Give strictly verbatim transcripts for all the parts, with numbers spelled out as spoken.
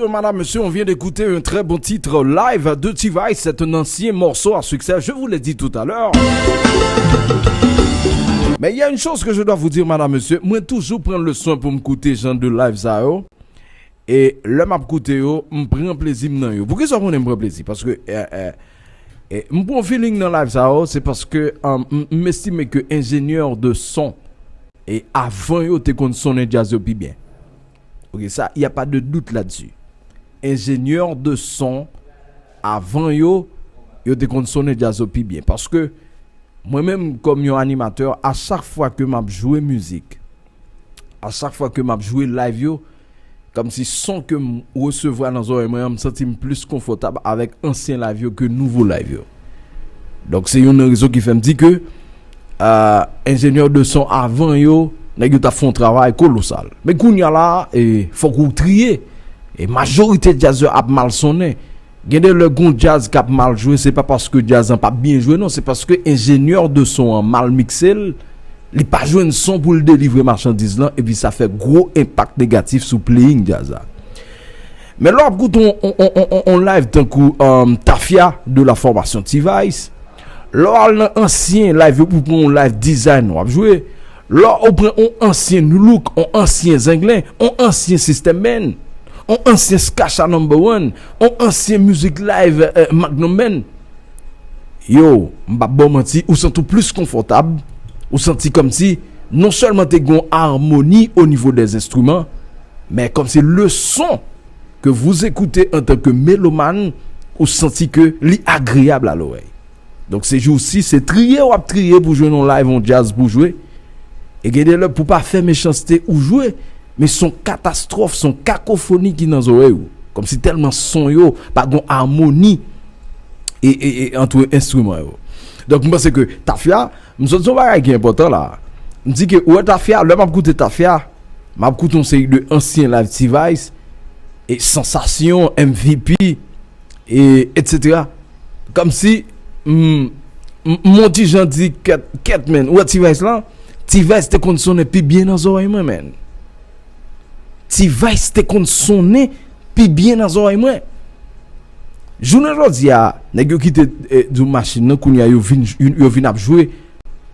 Madame, monsieur, on vient d'écouter un très bon titre live de T-Vice. C'est un ancien morceau à succès, je vous l'ai dit tout à l'heure. Mais il y a une chose que je dois vous dire, madame, monsieur. Mwen toujou pran le soin pou m koute jan de live sa yo. E lè m ap koute yo, m pran plezi m nan yo. Poukisa w konnen m pran plezi? Paske eh, eh, eh, m pran feeling nan live sa yo, se paske um, m, m estime ke enjenyè de son e avan yo te konn sonnen djaz yo pi byen. Ok, sa, y a pas de doute là-dessus. Enjenyè de son avan yo, yo te konn sonnen djaz yo pi byen. Paske mwen menm, kòm yon animatè, a chak fwa ke m ap jwe mizik, a chak fwa ke m ap jwe live yo, kòmsi son ke m resevwa nan zòrèy mwen an, m santi m plis konfòtab avèk ansyen live yo ke nouvo live yo. Donk, se youn nan rezon ki fè m di ke uh, enjenyè de son avan yo, nèg yo t ap fè yon travay kolosal. Men kounye a la, e, fòk ou triye. E majorite djaz yo ap mal sonnen. Gen de lè gon djaz k ap mal jwe, se pa paske djaz lan p ap byen jwe, non, se paske enjenyè de son an mal mikse l, li pa jwenn son pou l delivre machandiz lan, epi sa fè gwo enpak negatif sou playing djaz la. Men lè w ap koute on, on, on, on, on live tankou um, Tafia de la formation T-Vice, lè w al nan ansyen live yo pou pran on live Design w ap jwe, lè w pran on ansyen Nu Look, on ansyen Zenglen, on ansyen System Man, on ansyen Skasha Number One, on ansyen mizik live eh, Magnum Man, yo, m p ap ba w manti, ou santi w plis konfòtab, ou santi kòmsi non sèlman te gen yon amoni o nivo dè enstriman, men kòmsi le son ke vous écoutez en tant que mélomane, ou santi ke li agreyab a lorèy. Donk se jou si se triye w ap triye pou jwenn yon live, yon djaz pou jwe. E gen de lè pou pa fè mechanste ou jwe, men se yon katastwòf, se yon kakofoni ki nan zòrèy ou. Kòmsi tèlman son yo pa gon amoni e, e, e, ant enstriman yo. Donk m panse ke Tafia, m sot di yon bagay ki enpòtan la. M di ke ou wè Tafia, lè m ap koute Tafia, m ap koute yon seri de ansyen live T-Vice, e Sansasyon, M V P, e etsetera. Kòmsi m, m, m on ti jan di kèt, kèt, men, ou wè T-Vice lan? T-Vice te konn sonnen pi byen nan zòrèy mwen, men. T-Vice te konn sonnen pi byen nan zòrèy mwen. Jounen jodi a, nèg yo kite eh, Djoum Machin nan, kounye a yo vin, yo vin ap jwe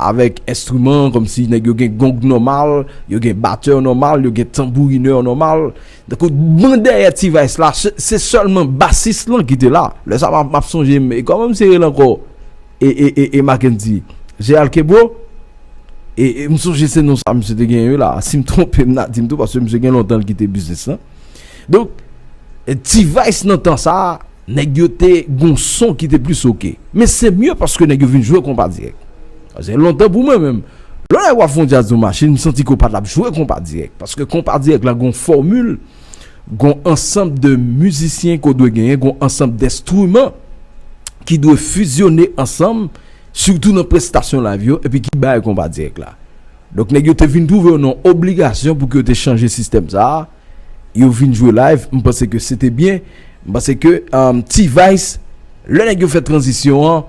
avèk enstriman, kòmsi nèg yo gen gong nòmal, yo gen batè nòmal, yo gen tanbourinè nòmal. Donk, ban dèyè T-Vice la, se, se sèlman basis lan ki te la. Lè sa, m ap, m ap sonje, m, e kòman misye rele ankò? E, e, e, e Mackendy. Gérald Kebreau? E, e m sonje se non sa misye te genyen wi la. Si m twonpe m, n a di m tou, paske misye gen lontan l kite biznis lan. Donk, e, T-Vice nan tan sa a, nèg yo te gon son ki te plis oke. Men se mye paske nèg yo vin jwe konpa dirèk. Sa se lontan pou mwen menm. Lè w ap fè yon djaz yon machin, m santi ke w pa t ap jwe konpa dirèk. Paske konpa dirèk la gon fòmil, gon ansanm de mizisyen ke w dwe genyen, gon ansanm de enstriman ki dwe fizyone ansanm, sitou nan prestasyon live yo, epi ki bay konpa dirèk la. Donk, nèg yo te vin twouve yo nan obligasyon pou ke yo te chanje sistèm sa a, yo vin jwe live, m panse ke se te byen, m panse ke um, T-Vice, lè nèg yo fè tranzisyon an,